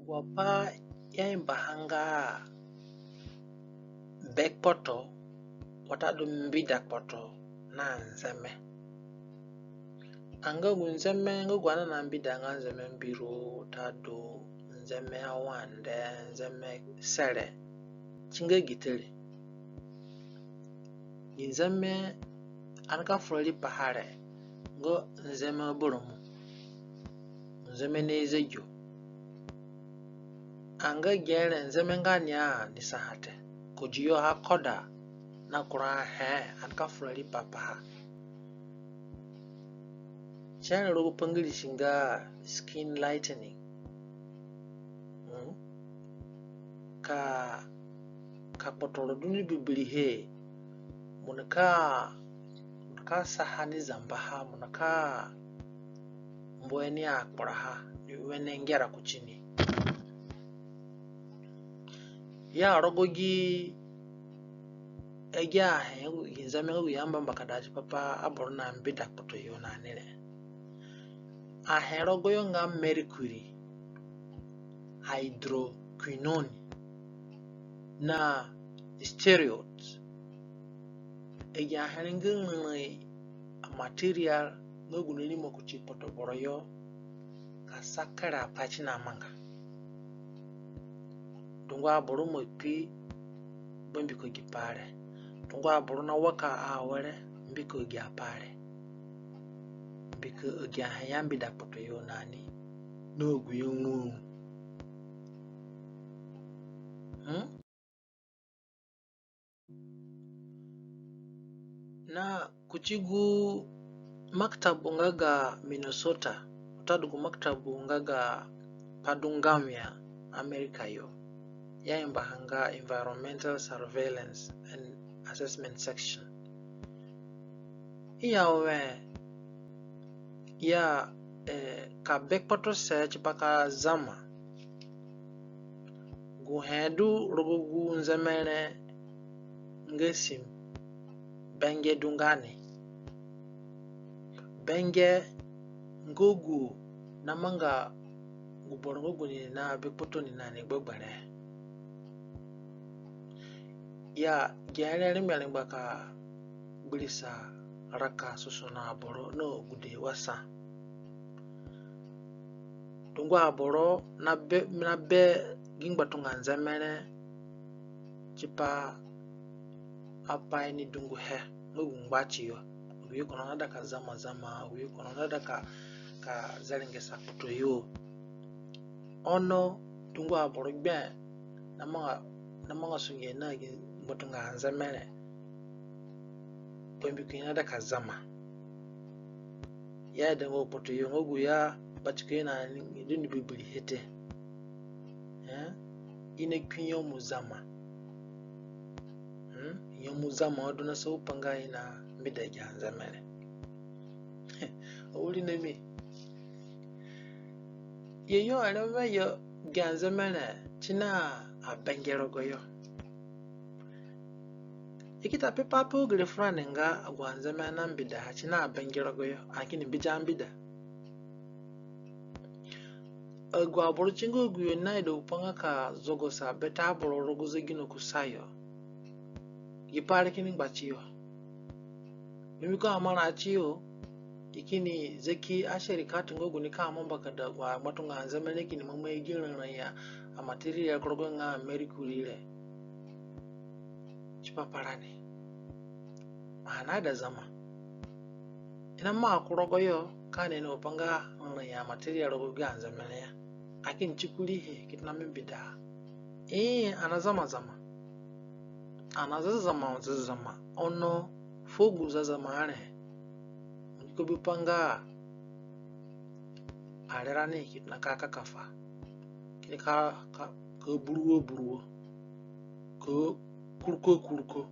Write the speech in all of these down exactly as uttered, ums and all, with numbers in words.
Gu pai i aimbaha nga be kpoto watadu mbida kpoto na nzeme. Anga gu nzeme nga gu ani na mbida nga nzeme mbiru watadu nzeme awande, nzeme sere. Si nga gi te re. Gi nzeme ani ka fura riipaha re nga nzeme abaramu, nzeme na ezegiyo. Anga gere nzeme nga ni a ni saha te. Kodiyo akoda na kura ahe ani ka fura riipaha. Si anga rogo pa Ngirisi nga skin lightening. Mm? Ka, ka kpotoro du ni bibirihe, mo nika, mo nika saha ni zambaha, mo nika mbu e ni akpuraha, ni wene ngera kutini. Ya rogo gi agi ahe, gi nzeme nga gu i amba mbakada tipa pa aboro na mbida kpoto yo na ni re. Ahe rogoyo nga mercury, hydroquinone na steroids. Agi ahe re nga rarai a material nga gu na rimo kuti kpoto boro yo ka sa kere apai ti na manga. Dungu aboro ima kpi ba mbiko gi pai re. Dungu aboro na waka awere mbiko gi apai re. Mbiko agi ahe i ambida kpoto yo na ni na agu yo ruru. Hmm? Na kuti gu maktabu nga ga Minnesota, watadu gu maktabu nga ga pa du ngawia America yo, i aimbaha nga Environmental Surveillance and Assessment Section. I ya we, ya, eh, ka be kpotose tipa ka zama. Gu he du rogo gu nzeme re nga si benge du nga ni. Benge nga gu na manga gu boro nga gu ni na be kpoto ni na ni gbegberẽ. Ya gere rengbe arengba ka gbirisa raka sosono aboro na agude wa sa. Dungu aboro na be, na be gi ngbatunga nzeme re tipa apai ni dunguhe nga gu ngbatiyo. Agu yo kono naida ka zama zama, agu yo kono naida ka, ka zeringesa kpoto yo. Ono dungu aboro gbe na manga, na manga sunge na gi ngbatunga nzeme re. Bambiko i naida ka zama. I aida nga kpoto yo nga gu ya batiko yo na ni du ni bibirihe te. Eh? I na kpi nyemu zama. Hmm? Nyemu zama du na sa gupai nga i na mbida gi anzeme re. Awirinami. Yeyo, areme yo gi anzeme re si na abenge rogoyo. I ki ta pe pa ape gere furani nga agu anzeme ani na mbidaha si na abenge rogoyo, ani kini mbida ambida. Agu aboro ti nga agu yo naida gupai nga ka zogosa bete aboro rogo zegino kusayo. Gi pai re kini ngba tiyo. Mbiko amarã tiyo, i kini zaki ashirika nga gu nika mamba ka da agu angbatunga anzeme re kini mama gi raraya amaterial ku rogo nga mercury re. Tipa pa rani. Ani naida zama. I na maa ku rogoyo ka ani ino gupai nga raraya amaterial rogo gi anzeme re ya. Ani kini ti kuriihe ki tona mi mbida. Ee, ani nazama zama. Ani nazaza zama, zaza zama. Ono fuo gu zaza zama re, oni ka bi pa nga arerani ki tona ka kakafa. Kini ka, ka, ka buruwo buruwo. Ka kuruko kuruko.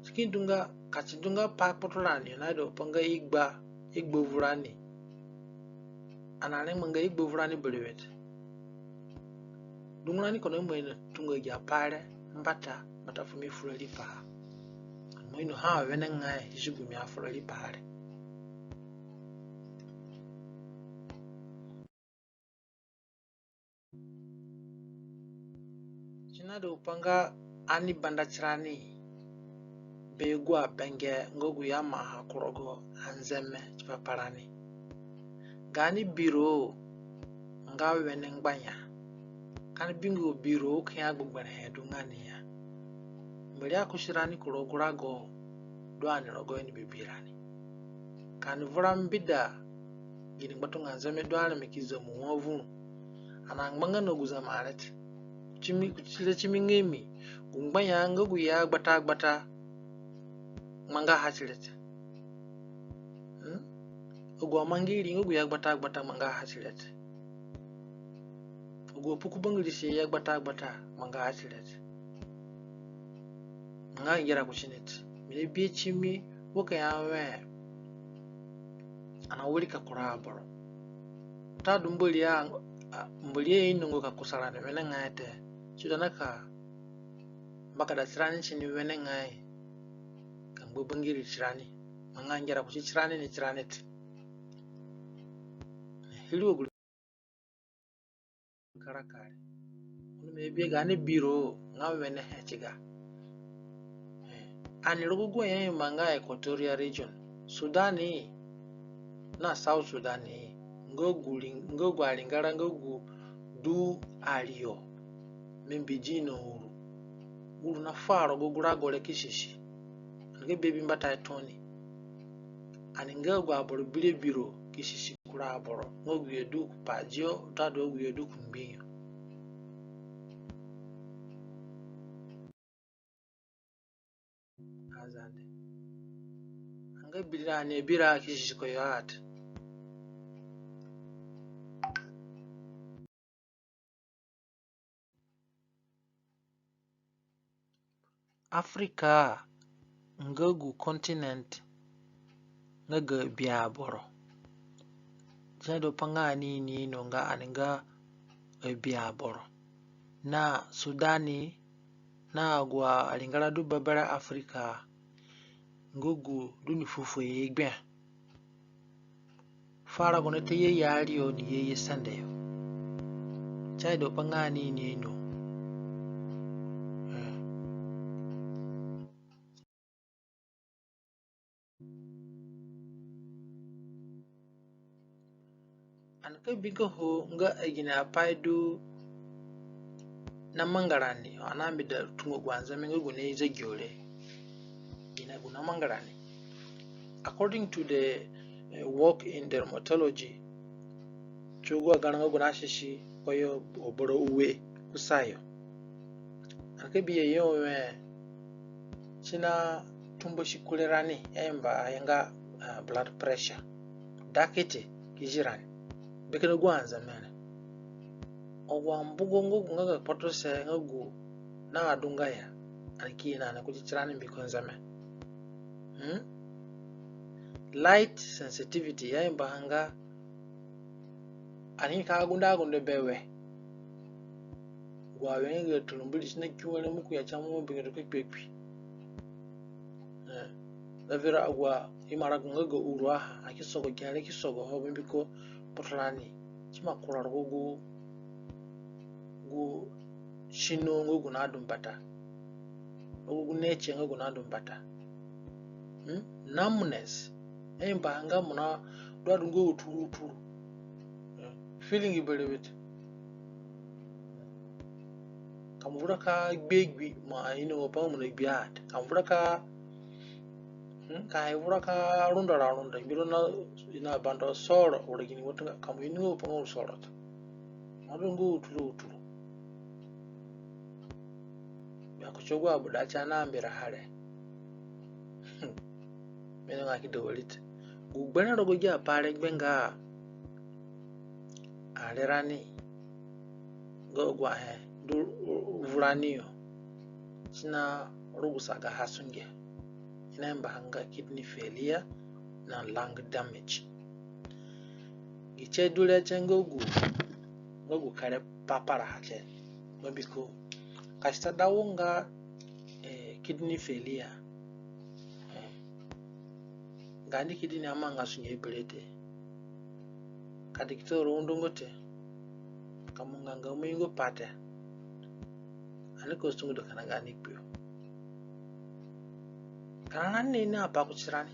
Si kini du nga, ka si du nga pa kpoto rani, naida gupai nga i gba, i gba vurani. Ani arengbanga i gba vurani berewe te. Dungu rani kono ima ino tunga agi apai re mbata, mbata fu mi fura riipaha. Ani ima inoha wenengai, i si gu mi afura riipaha re. Na du pa nga ani banda tirani be agu abenge nga gu i amaaha ku rogo anzeme tipa pa rani. Gaani biro nga wene ngbanya. Ka ani bingo biro ka ya gbegberẽhe du nga ni ya. Mbori akusi rani ku rogo gu rago du ani rogoho ni bi rani. Ka ani vura mbida gini ngbatunga nzeme du areme ki zamu wa vuru. Ani angbanga na gu zama re te. Kuti mi, kuti re ti mi nga mi, gu ngbanya nga gu ya gbata gbata mangaha ti re te. Hmm? Agu amangiri nga gu ya gbata gbata mangaha ti re te. Agu apuku bangirise ya gbata gbata mangaha ti re te. Nga ngera kuti ni te. Mi nabihe ti mi wa ka ya wẽ ani awirika kura aboro. Watadu Mbori a, a, Mbori ainonga ka kusa rani wenengai te. Si du ani ka mbakada tirani tini wenengai. Ka ngba bangiri tirani. Manga ngera kuti tirani ni tirani te. Hiri wa gu karakare. Ono mi abihe gaani biro nga wenehe tiga. Eh, ani rogo gu i aimanga Equatoria region. Sudani na South Sudani. Nga gu ri, nga gu aringara nga gu du ariyo. Mi mbidi na uru. Uru nafuo rogo gu rago re ki sisi. Ani nga bebi mbata tooni. Ani nga agu aboro bire biro ki sisi kura aboro. Nga agu yo du ku padio, watadu agu yo du ku ngbiyo. Azande. Anga bira ani bira ki sisi ko yo ate. Africa nga gu continent nga ga abi aboro. Zina du pa nga ani ini ino nga ani nga abi aboro. Na Sudani, na agu aringara du bebere Africa, nga gu du ni fufuo ye gbe. Fara gu nata ye ye ariyo ni ye ye sende yo. Zina du pa nga ani ini ino. Eh. Ani ka bi nga ho nga agini apai du namanga rani, ani ambida tungo gu anzeme nga gu ni zegi ore. Gini gu namanga rani. According to the, eh, work in dermatology, ti gu agarã nga gu nasisi koyo aboro ue kusayo. Ani ka bi ye yo wẽ, si natumbasi kure rani, i aimba ya nga, ah, blood pressure. Dakete ki zi rani. Be kina gu anzeme re. Agu ambugo nga gu nga ga kpotose nga gu naadunga ya. Ani ki ye na ni kuti tirani mbiko nzeme. Hmm? Light sensitivity, i aimba ha nga ani ka gunde agunde bewe. Gu awe nga ga turu mbiri si na ki were muku ya ti amu bingo du kpekpekpe. Eh, da vura agu ima rago nga ga uru aha, ani ki sogo gere ki sogo ho mbiko kpoto rani si ima kura rogo gu, gu sino nga gu nadu mbata. Rogo gu nature nga gu nadu mbata. Hmm? Numbness. I aimba ha nga mo nadu adu nga uturu uturu. Eh, feeling berewe te. Ka mo vura ka gbe gbi, mo ainonga pa nga mo nagbi ate. Ka mo vura ka, hmm, ka i vura ka runda ra runda, gbi ro na, i nabanda soro, wara gini watanga, ka mo inonga pa nga mo soro te. Mo nadu nga uturu uturu. Bia kuti agu abuda ti ani ambira ha re. Mi inonga ki da wari te. Gu gbere rogo gi apai re gbe nga, arerani nga agu ahe du vurani yo, si narugusa gaha sunge. I naimba ha nga kidney failure na lung damage. Gi tie du re tie nga gu, nga gu kere papara ha tie. Mbiko ka si ta da wo nga, eh, kidney failure. Eh, gaani kidney amanga sunge bere te. Ka dikitoro undunga te. Ka munganga amangi nga pa te. Ani ka sungu du kina gaani kpio. Kina nani ni apai kuti rani.